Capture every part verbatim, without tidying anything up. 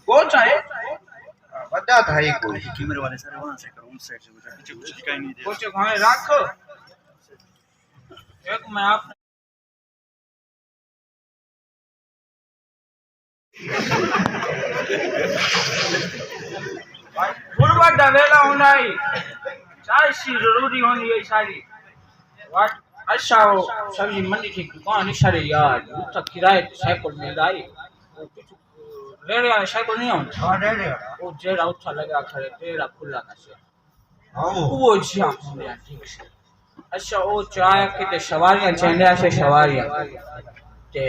کون سا ہے؟ وڈا تھا ہی کوئی۔ کیمرے والے سر، وہاں سے کرو، اس سائیڈ سے گزر، پیچھے کچھ دکھائی نہیں دے رہا۔ کچھ وہاں رکھ۔ ایک میں آپ غربت دا ویلا ہوندا ہے، چائے سی ضروری ہوندی ہے ساری۔ وٹ اچھا، او سبزی منڈی تھی دکان اشارے یار، اتھا کرائے تے سائیکل ملدا ہے۔ او پچھوں ریڑے والا سائیکل نہیں ہوندا؟ ہاں، ریڑے والا۔ او جیڑھا اتھا لگا کھڑے، ریڑا کھلا نہ سے۔ ہاں۔ او جیہاں ہوندے آ، ٹھیک سے۔ اچھا، او چاہ کے تے سواریاں چیندے آسے، سواریاں۔ تے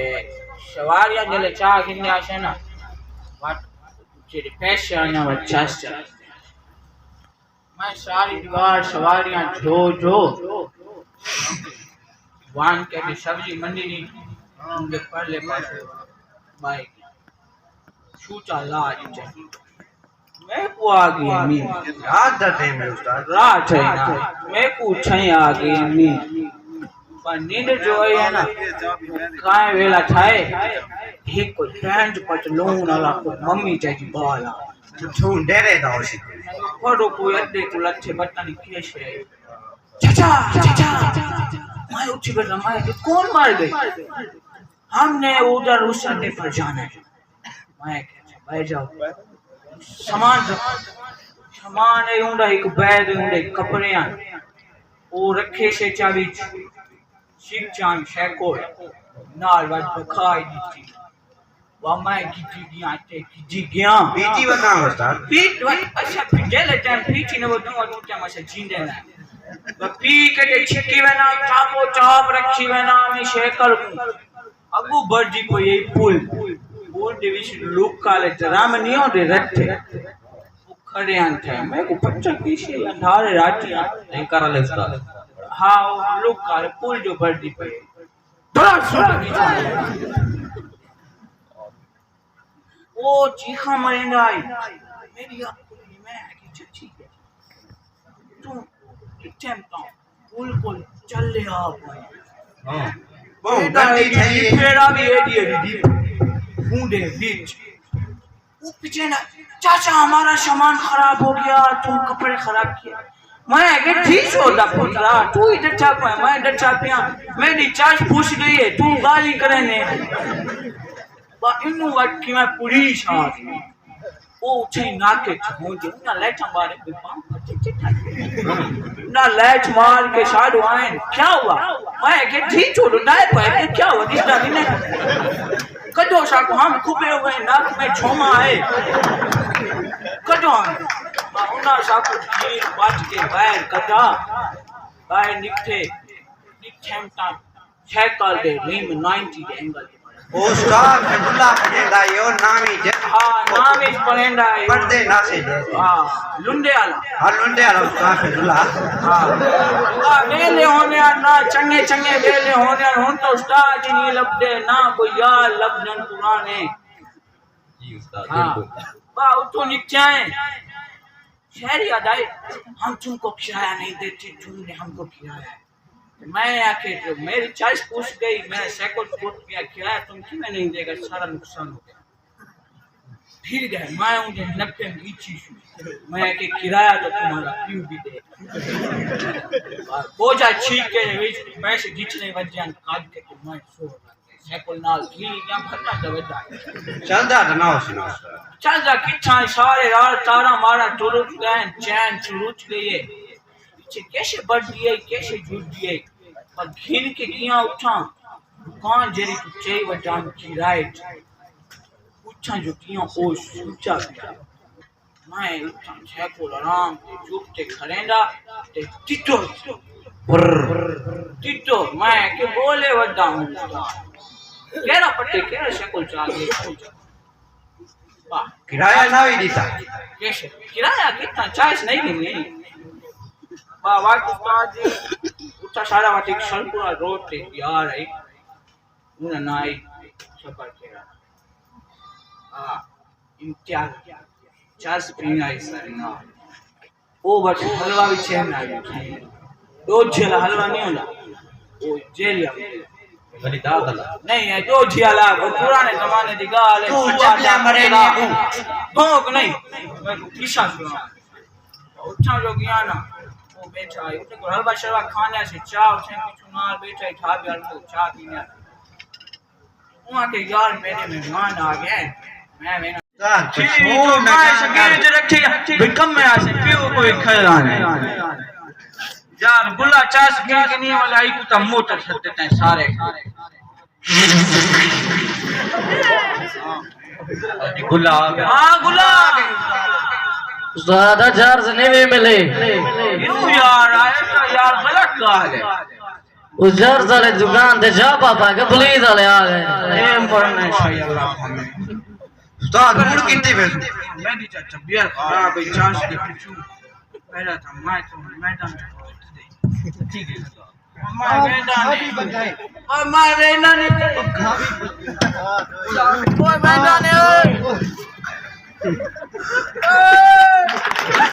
سواریاں جلے چاہ گھندے آسے نا، وٹ جیڑھے پیسے آنے وٹ چس چس۔ میں ساری دیوار سواریاں جو جو وان کے تے سبزی منڈی نی، ان دے پرلے پاسے بائے شوچا لا ݙتے۔ میکوں آ ڳئی نی۔ رات دا ٹائم ہے استاد۔ رات ہے نا۔ میکوں اچھائیں آ ڳئی نی۔ پر ننڈ جو آئی ہے نا، کائیں ویلا تھائے، ہک پینٹ پتلون والا کوئی ممی چاچی ٻال آ۔ تے تھوں ڈیرے دا ہوسی۔ پڑھو کوئی اڈے کوں لٹھے پتہ نہیں کیا شے۔ چچا، چچا، میں اٹھی بیٹھا، میں کہ کون مار گئی؟ ہم نے ادھر اس اڈے پر جانا ہے۔ میں کہ اچھا، بیٹھ جاؤ۔ سامان رکھ۔ سامان ہے، اوندا ہک بیگ ہے، اوندا ہک کپڑے ہیں۔ او رکھے سے چابی چ۔ شیخ چاند شیکور نال وت بکھائی ݙتی۔ وا میں گھدی ڳیاں تے گھدی ڳیاں۔ پیتی ودا استاد۔ پیت وت اچھا پھٹے لے ٹائم پیتی نہ ودوں ودوں تے میں جیندے نہ۔ وا پی کے تے چھکی وینا، چاپو چاپ رکھی وینا، میں شیکل کوں۔ اڳوں بھردی پئی ہئی پل۔ پل دے وچ لک والے ڈرم نہیں ہوندے، رٹھے۔ او کھڑے ہن تھے۔ میکوں پچھا کی شے، اندھارے راتی ہن۔ اینکر والے استاد۔ ہا، او لک والے پل جو بھردی پئی۔ بڑا سوہݨا گیت ڳایا۔ او چیخاں مریندا ہئی۔ میݙی اکھ کھلی، میں آکھی، چچی، توں کتھے تاں پل کول چلیا پئیں۔ ہاں۔ ٻہوں ایݙا گندی ایݙی تھئی ہے۔ پھیڑا بھی ایݙی ایݙی ݙیپ۔ اوں دے وچ۔ او پچھے نہ، چاچا ہمارا سامان خراب ہو گیا، تم کپڑے خراب کیے۔ میں آکھیا، ٹھیک چھوڑ دا پترا، تو ہی ڈٹھا پیا، میں ڈٹھا پیا، میری چاچ پوچھ گئی ہے، تو گالی کرے نے۔ با انو وقت کی میں پولیس آ گئی۔ او اٹھے ناکے چ ہوں جے، انہاں لائٹاں مارے، کوئی بم پھٹے چٹا۔ انہاں لائٹ مار کے ساڈو آئن، کیا ہوا؟ میں کہ ٹھیک چھوڑو، نہ پے کہ کیا ہوا؟ دسدا نہیں میں۔ کڈو ساکوں ہم کھپے ہوئے نک میں چھوما ہے۔ کڈو ہم۔ انہاں ساکوں جھیل بچ کے باہر کڈھا۔ باہر نکھے، نکھے تاں سائیکل دے ریم نائنٹی دے اینگل تے بݨے۔ او استاد فضل اللہ پڑھیندا ہے، او نامی جت۔ ہاں، نامی پڑھیندا ہے۔ پڑھدے نہ سے۔ ہاں، لنڈے والا۔ ہاں، لنڈے والا استاد فضل اللہ۔ ہاں۔ آ ویلے ہوندے ہن نا، چنگے چنگے ویلے ہوندے ہن، ہن تاں استاد ہی نہیں لبھدے، نہ کوئی یار لبھدن پرانے۔ جی استاد، ہاں۔ بالکل۔ با اتھوں نکھے ہیں۔ شہری آہدا ہے، ہم تم کو کرایہ نہیں دیتے، تم نے ہم کو کرایہ ہے۔ میں آکھے جو میری چوائس پوچھ گئی، میں سائیکل ٹوٹ گیا، کرایہ تم کیویں نہیں دے گا، سارا نقصان ہو گیا۔ پھر گئے، میں اوں دے نپے گیچی شو۔ میں آکھے کرایہ تو تمہارا پیو بھی دے۔ بوجھا چھیک کے وچ پیسے گھچنے وجہ کاٹ کے تو میں سو سائیکل نال گھن ڳیا، بھرنا تے ودا۔ چلدا تے نہ ہوسی نا۔ چلدا کتھاں، سارے رال تاراں ماراں ترٹ ڳئے، چین چرچ ڳئی ہے۔ پچھے کیسے بڑھدی ہے، کیسے جڑدی ہے۔ پر گھن کے ڳیاں اتھاں، دکان جیڑھی کوں چئی وٹان کی رائٹ۔ اتھاں جو ڳیاں او سوچا پیا۔ میں اتھاں سائیکل آرام تے چپ تے کھڑیندا تے ٹٹو، ٹٹو، میں کہ بولے ودا ہوں۔ کیڑھا پٹے، کیڑھا سائیکل چا کے، واہ۔ کرایہ نہ وی ݙتا۔ کیسے؟ کرایہ کتنا؟ چوائس نہیں گھنی۔ واہ واہ، استاد جی۔ اتھاں سارا وقت ہک سرپورا روڈ تے یار ہے۔ انہاں نہ ہی سفر کیتا۔ ہاں، امتیاز چس پینا ہی سارے نال۔ او وقت حلوہ وی چین آ ڳیا۔ ݙوجھے والا حلوہ نہیں ہوندا، او جیلیا۔ ولی داد اللہ۔ نہیں، اے ݙوجھی آلا، او پراݨے زمانے دی ڳالھ ہے۔ تو چپلیاں مرے نہیں۔ بھونک نہیں۔ میں کوں قصہ سݨا۔ اچھا جو گیا نا، او ٻیٹھا ہے۔ اتے کوئی حلوہ شلوہ کھانے سے، چاہ اٹھے، پچھوں نال ٻیٹھا ہے، ٹھا ٻیال کو چاہ پینے۔ اوں آکھیا، یار، میݙے مہمان آ ڳئے، میں وینا۔ ٹھیک ہے، میں سکیل تے رکھی، بھئی کم میں آسے، پیو کوئی کھڑا نہیں۔ یار، بلا چاس گھن کے نہیں والا، ایکو تا موٹر سٹے تیں سارے۔ گلا آ ڳئے۔ ہاں، گلا آ ڳئے۔ زیادہ چارج نہیں وی ملے۔ کیوں یار، آئے تو یار، غلط ڳالھ ہے۔ او جرز والے دکان تے جا پاپا کہ پولیس والے آ ڳئے۔ اے مرنا ہے شاہی اللہ خانے۔ استاد، موڈ کیتی ویسو؟ میں دی چاچا بیئر خراب ہے، چانس دے پچھو۔ پہلا تھا میں تو میدان میں ٹھیک ہے۔ میں ویندا نہیں۔ او میں ویندا نہیں۔ او ویندا نہیں۔